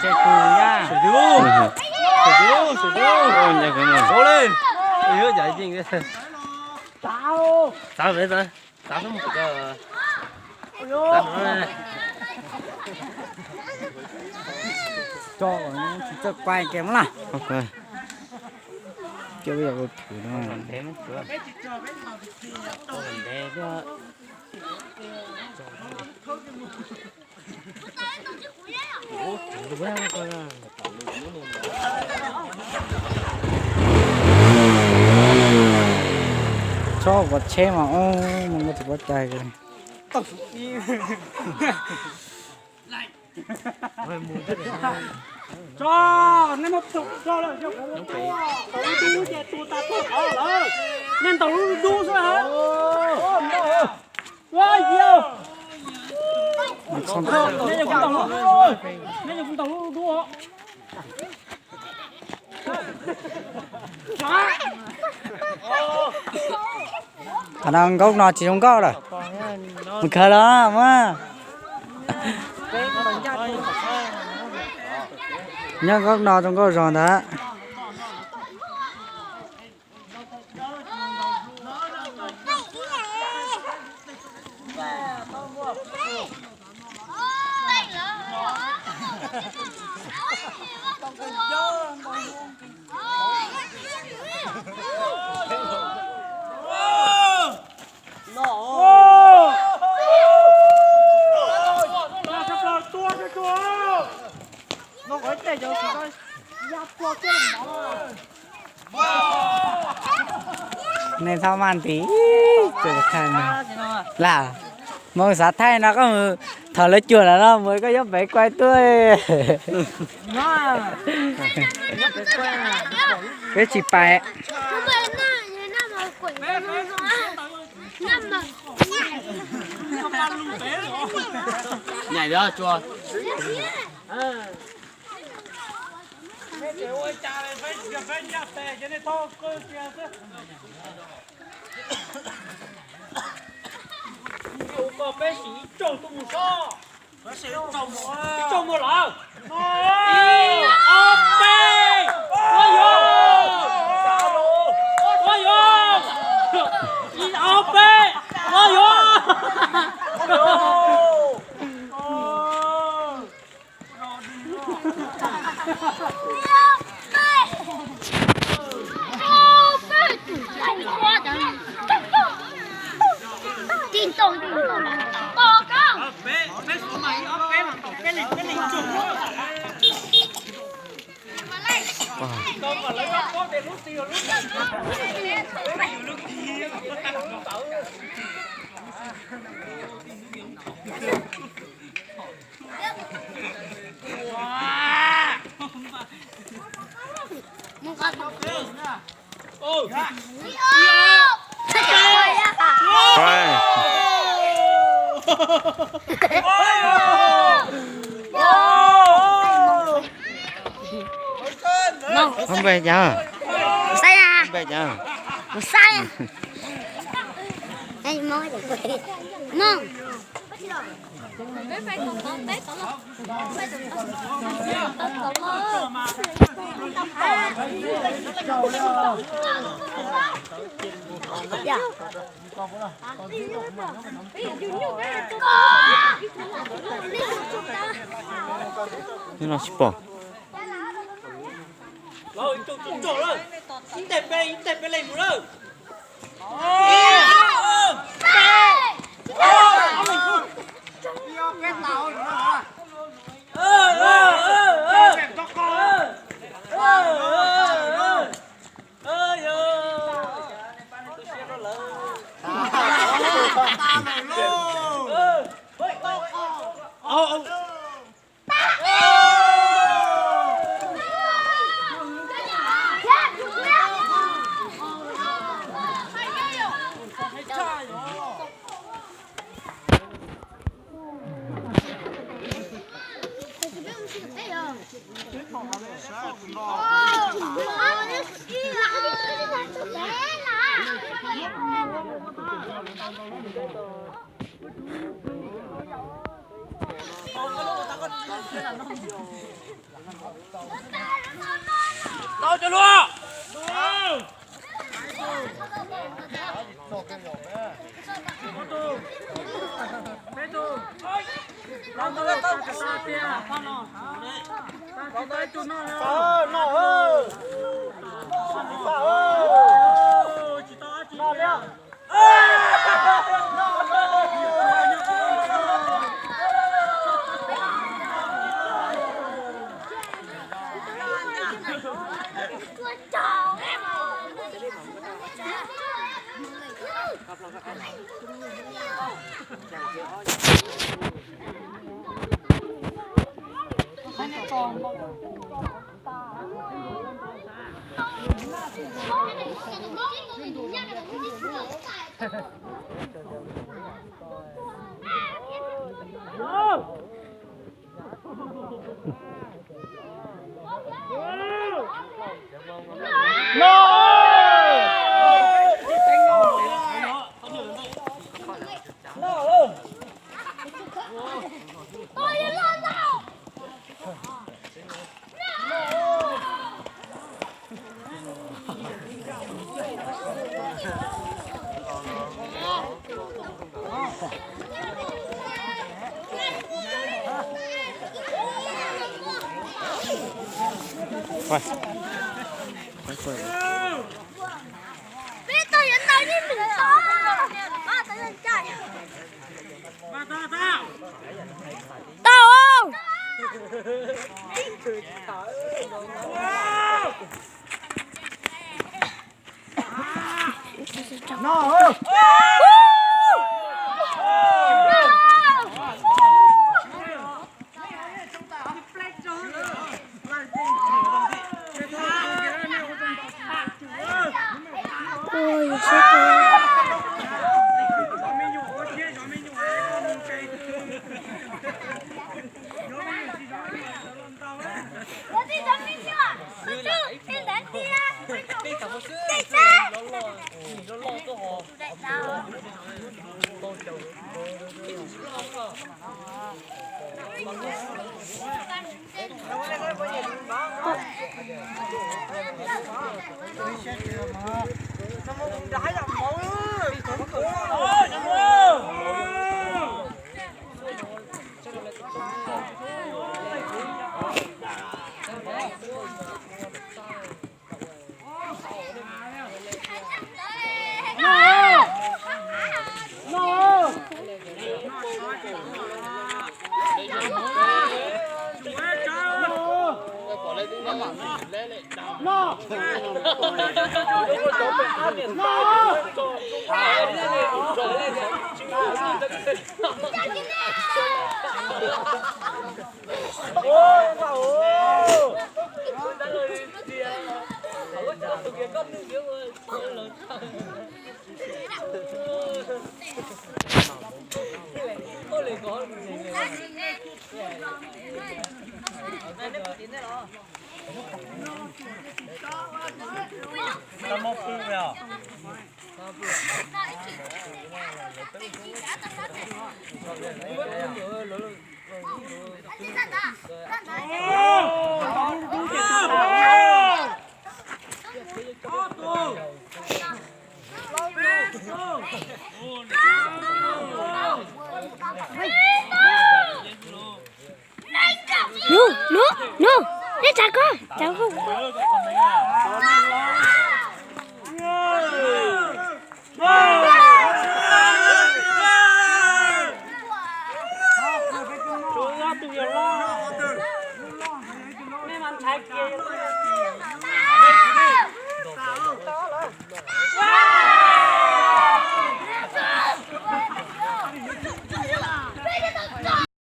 Ces tus ya. Sawv tus, sawv tus, sawv tus. Ua ncaj kawg no. Ua li. Ua cas yeej. Txav pem txav, txav xwb mus kuv txav no. Tso tsis txawj quay kiag mas laj. Coj ib yam ua thwm no. Txhob kov tsheb mas ub, mus ua tsis pov cai. Tso, nej muab tso lawm, yog kuv ua tua, kuv ua dub ces tua tas tuag qhov lawm. Nej ntaus lub dub xwb hab. Ua yau. Nej yog kuv ntaus lub dub, nej yog kuv ntaus lub dub os. Qhov no nkauj no tsis zoo nkauj lawm. Mus khaws los mas. Nyob nkauj no zoo nkauj zog ntag. Nej txhob maj nti, lam mus xav thaij no koj mus, thaum lawv cuag lawm no mus koj yuav pem quay tuaj. Peb tsis pais. Nyaim tsuas. Peb sim ib tsoog tuaj mus sob. Ib tsoog mus lawm. Ib ob peb, ua yuav, ua yuav. Ib ob peb, ua yuav. Saib, saib. Nws los tsis pom. Ib teg peb, ib teg peb leeg mus lawm. Tau cov luag. Tau. Lub, lub, lub, nej tsa koj, tsa koj.